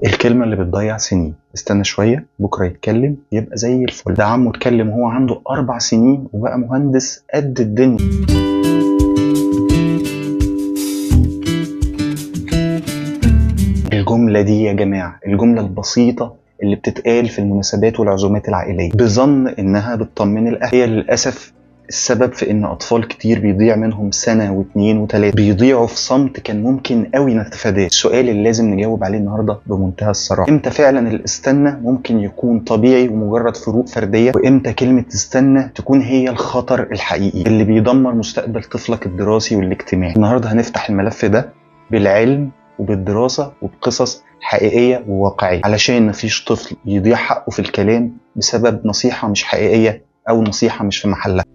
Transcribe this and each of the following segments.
الكلمة اللي بتضيع سنين، استنى شوية بكرة يتكلم يبقى زي الفل. ده عمه اتكلم وهو عنده 4 سنين وبقى مهندس قد الدنيا. الجملة دي يا جماعة، الجملة البسيطة اللي بتتقال في المناسبات والعزومات العائلية بظن إنها بتطمن الأهل، هي للأسف السبب في إن أطفال كتير بيضيع منهم سنة و2 و3، بيضيعوا في صمت كان ممكن قوي نتفاداه. السؤال اللي لازم نجاوب عليه النهارده بمنتهى الصراحة، إمتى فعلا الاستنى ممكن يكون طبيعي ومجرد فروق فردية، وإمتى كلمة استنى تكون هي الخطر الحقيقي اللي بيدمر مستقبل طفلك الدراسي والاجتماعي؟ النهارده هنفتح الملف ده بالعلم وبالدراسة وبقصص حقيقية وواقعية، علشان مفيش طفل يضيع حقه في الكلام بسبب نصيحة مش حقيقية أو نصيحة مش في محلها.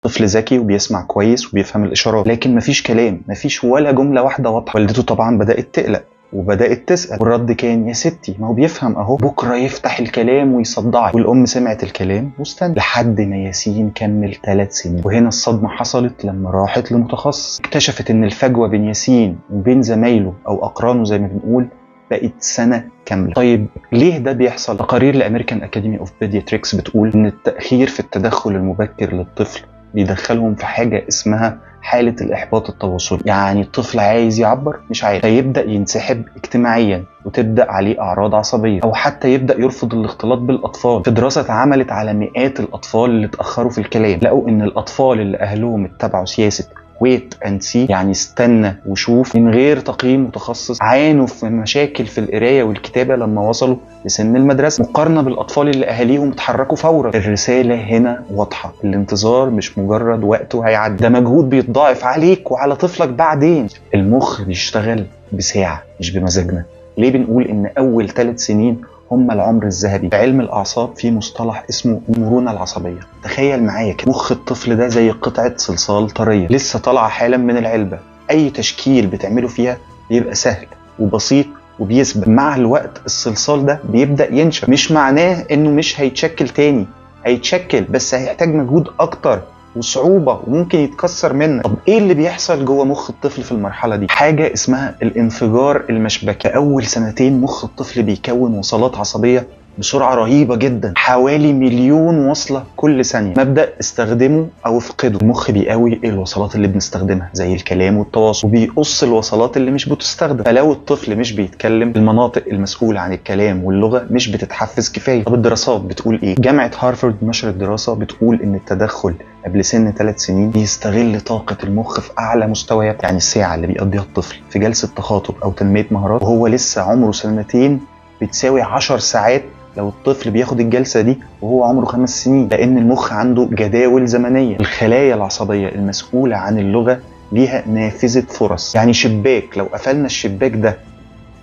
طفل ذكي وبيسمع كويس وبيفهم الإشارات، لكن مفيش كلام، مفيش ولا جملة واحدة واضحة. والدته طبعا بدأت تقلق وبدأت تسأل، والرد كان يا ستي ما هو بيفهم اهو، بكرة يفتح الكلام ويصدعك. والأم سمعت الكلام واستنى لحد ما ياسين كمل 3 سنين. وهنا الصدمة حصلت لما راحت لمتخصص، اكتشفت ان الفجوة بين ياسين وبين زمايله او أقرانه زي ما بنقول بقت سنة كاملة. طيب ليه ده بيحصل؟ تقارير ل American Academy of Pediatrics بتقول ان التأخير في التدخل المبكر للطفل بيدخلهم في حاجة اسمها حالة الإحباط التواصلي. يعني الطفل عايز يعبر مش عارف، فيبدأ ينسحب اجتماعيا وتبدأ عليه أعراض عصبية، أو حتى يبدأ يرفض الاختلاط بالأطفال. في دراسة اتعملت على مئات الأطفال اللي اتأخروا في الكلام، لقوا إن الأطفال اللي أهلهم اتبعوا سياسة wait and see، يعني استنى وشوف، من غير تقييم متخصص، عانوا في مشاكل في القراية والكتابة لما وصلوا لسن المدرسة، مقارنة بالاطفال اللي اهاليهم اتحركوا فورا. الرسالة هنا واضحة، الانتظار مش مجرد وقت وهيعدي، ده مجهود بيتضاعف عليك وعلى طفلك بعدين. المخ بيشتغل بساعة مش بمزاجنا. ليه بنقول ان اول 3 سنين هم العمر الذهبي؟ في علم الأعصاب في مصطلح اسمه المرونة العصبية. تخيل معايا كده، مخ الطفل ده زي قطعة صلصال طرية لسه طالعة حالا من العلبة، أي تشكيل بتعمله فيها بيبقى سهل وبسيط وبيثبت. مع الوقت الصلصال ده بيبدأ ينشف، مش معناه إنه مش هيتشكل تاني، هيتشكل بس هيحتاج مجهود أكتر وصعوبة وممكن يتكسر منك. طب ايه اللي بيحصل جوه مخ الطفل في المرحلة دي؟ حاجة اسمها الانفجار المشبكي. في اول 2 سنين مخ الطفل بيكون وصلات عصبية بسرعة رهيبة جدا، حوالي 1,000,000 وصلة كل ثانية. مبدأ استخدمه او افقده، المخ بيقوي الوصلات اللي بنستخدمها زي الكلام والتواصل، وبيقص الوصلات اللي مش بتستخدم. فلو الطفل مش بيتكلم، المناطق المسؤولة عن الكلام واللغة مش بتتحفز كفاية. طب الدراسات بتقول ايه؟ جامعة هارفارد نشرت دراسة بتقول ان التدخل قبل سن 3 سنين بيستغل طاقة المخ في أعلى مستويات. يعني الساعة اللي بيقضيها الطفل في جلسة تخاطب أو تنمية مهارات وهو لسه عمره 2 سنين بتساوي 10 ساعات لو الطفل بياخد الجلسة دي وهو عمره 5 سنين، لأن المخ عنده جداول زمنية. الخلايا العصبية المسؤولة عن اللغة ليها نافذة فرص، يعني شباك، لو قفلنا الشباك ده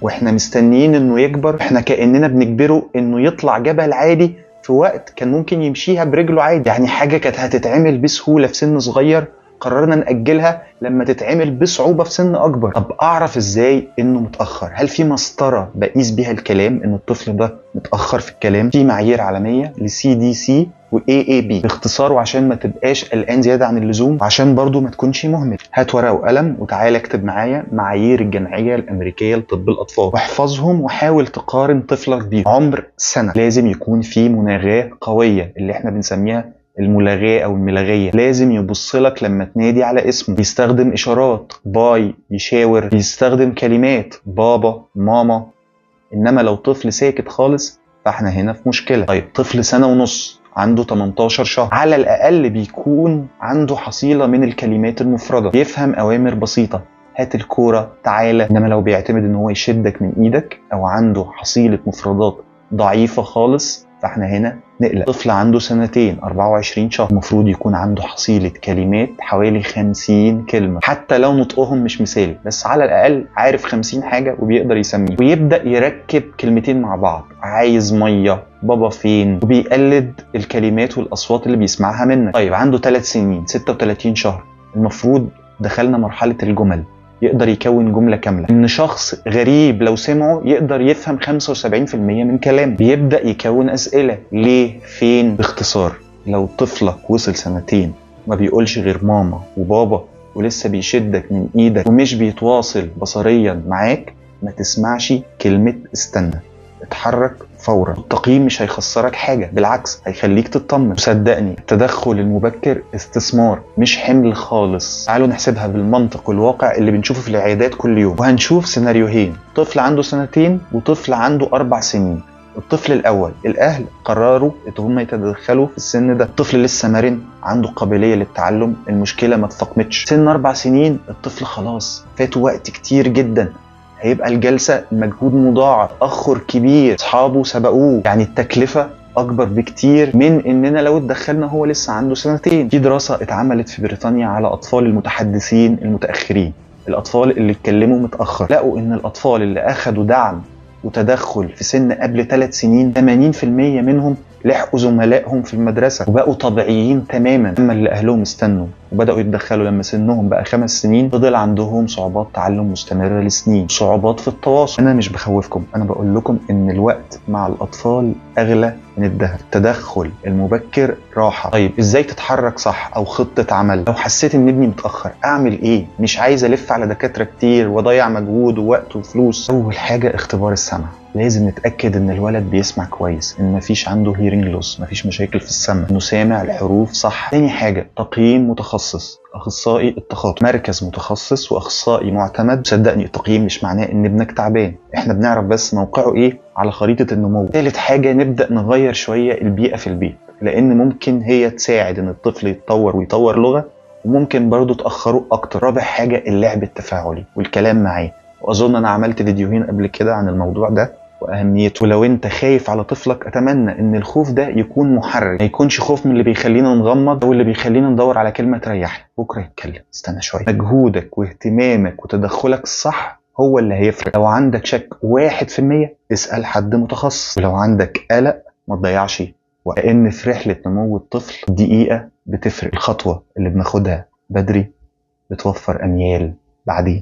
واحنا مستنيين انه يكبر، احنا كأننا بنجبره انه يطلع جبل عالي في وقت كان ممكن يمشيها برجله عادي. يعني حاجة كانت هتتعمل بسهولة في سن صغير قررنا نأجلها لما تتعمل بصعوبة في سن أكبر. طب أعرف إزاي إنه متأخر؟ هل في مسطرة بقيس بيها الكلام إن الطفل ده متأخر في الكلام؟ في معايير عالمية ل CDC و AAP. باختصار، وعشان ما تبقاش قلقان زيادة عن اللزوم، وعشان برضو ما تكونش مهمل، هات ورقة وقلم وتعالى اكتب معايا معايير الجمعية الأمريكية لطب الأطفال، واحفظهم وحاول تقارن طفلك بيهم. عمر سنة لازم يكون في مناغاة قوية اللي احنا بنسميها الملاغية أو الملاغية، لازم يبص لك لما تنادي على اسمه، بيستخدم إشارات باي، يشاور، بيستخدم كلمات بابا ماما. إنما لو طفل ساكت خالص فإحنا هنا في مشكلة. طيب طفل 1.5 سنة عنده 18 شهر على الأقل بيكون عنده حصيلة من الكلمات المفردة، بيفهم أوامر بسيطة، هات الكورة، تعالى. إنما لو بيعتمد إن هو يشدك من إيدك أو عنده حصيلة مفردات ضعيفة خالص فاحنا هنا نقلق. طفل عنده 2 سنين 24 شهر المفروض يكون عنده حصيلة كلمات حوالي 50 كلمة، حتى لو نطقهم مش مثالي بس على الأقل عارف 50 حاجة وبيقدر يسميه، ويبدأ يركب كلمتين مع بعض، عايز مية، بابا فين، وبيقلد الكلمات والأصوات اللي بيسمعها منك. طيب عنده 3 سنين 36 شهر المفروض دخلنا مرحلة الجمل، يقدر يكون جملة كاملة، إن شخص غريب لو سمعه يقدر يفهم 75% من كلامه، بيبدأ يكون أسئلة ليه فين. باختصار لو طفلك وصل 2 سنين ما بيقولش غير ماما وبابا ولسه بيشدك من ايدك ومش بيتواصل بصريا معاك، ما تسمعش كلمة استنى، اتحرك فورا. التقييم مش هيخسرك حاجة، بالعكس هيخليك تطمن. وصدقني التدخل المبكر استثمار مش حمل خالص. تعالوا نحسبها بالمنطق والواقع اللي بنشوفه في العيادات كل يوم، وهنشوف سيناريوهين: طفل عنده 2 سنين وطفل عنده 4 سنين. الطفل الأول الأهل قرروا إن هم يتدخلوا في السن ده، الطفل لسه مرن، عنده قابلية للتعلم، المشكلة ما تفاقمتش. سن 4 سنين الطفل خلاص فات وقت كتير جدا، هيبقى الجلسة مجهود مضاعف، تأخر كبير، أصحابه سبقوه، يعني التكلفة أكبر بكتير من إننا لو اتدخلنا هو لسه عنده 2 سنين. في دراسة اتعملت في بريطانيا على أطفال المتحدثين المتأخرين، الأطفال اللي اتكلموا متأخر، لقوا إن الأطفال اللي أخدوا دعم وتدخل في سن قبل 3 سنين 80% منهم لحقوا زملائهم في المدرسة وبقوا طبيعيين تماما. أما اللي أهلهم استنوا وبدأوا يتدخلوا لما سنهم بقى 5 سنين، فضل عندهم صعوبات تعلم مستمرة لسنين، صعوبات في التواصل. أنا مش بخوفكم، أنا بقول لكم إن الوقت مع الأطفال أغلى من الذهب. التدخل المبكر راحة. طيب إزاي تتحرك صح أو خطة عمل؟ لو حسيت إن ابني متأخر أعمل إيه؟ مش عايز ألف على دكاترة كتير وأضيع مجهود ووقت وفلوس. أول حاجة اختبار السمع. لازم نتأكد إن الولد بيسمع كويس، إن مفيش عنده hearing loss، مفيش مشاكل في السمع، إنه سامع الحروف صح. تاني حاجة تقييم متخصص، أخصائي التخاطب، مركز متخصص وأخصائي معتمد. صدقني التقييم مش معناه إن ابنك تعبان، إحنا بنعرف بس موقعه إيه على خريطة النمو. تالت حاجة نبدأ نغير شوية البيئة في البيت، لأن ممكن هي تساعد إن الطفل يتطور ويطور لغة، وممكن برضه تأخره أكتر. رابع حاجة اللعب التفاعلي والكلام معاه، وأظن أنا عملت فيديوهين قبل كده عن الموضوع ده واهميته. ولو انت خايف على طفلك اتمنى ان الخوف ده يكون محرك، ما يكونش خوف من اللي بيخلينا نغمض او اللي بيخلينا ندور على كلمة تريحنا. بكره يتكلم، استنى شوية. مجهودك واهتمامك وتدخلك الصح هو اللي هيفرق. لو عندك شك 1% اسال حد متخصص، ولو عندك قلق ما تضيعش وقت، لان في رحله نمو الطفل دقيقة بتفرق. الخطوة اللي بناخدها بدري بتوفر اميال بعدين.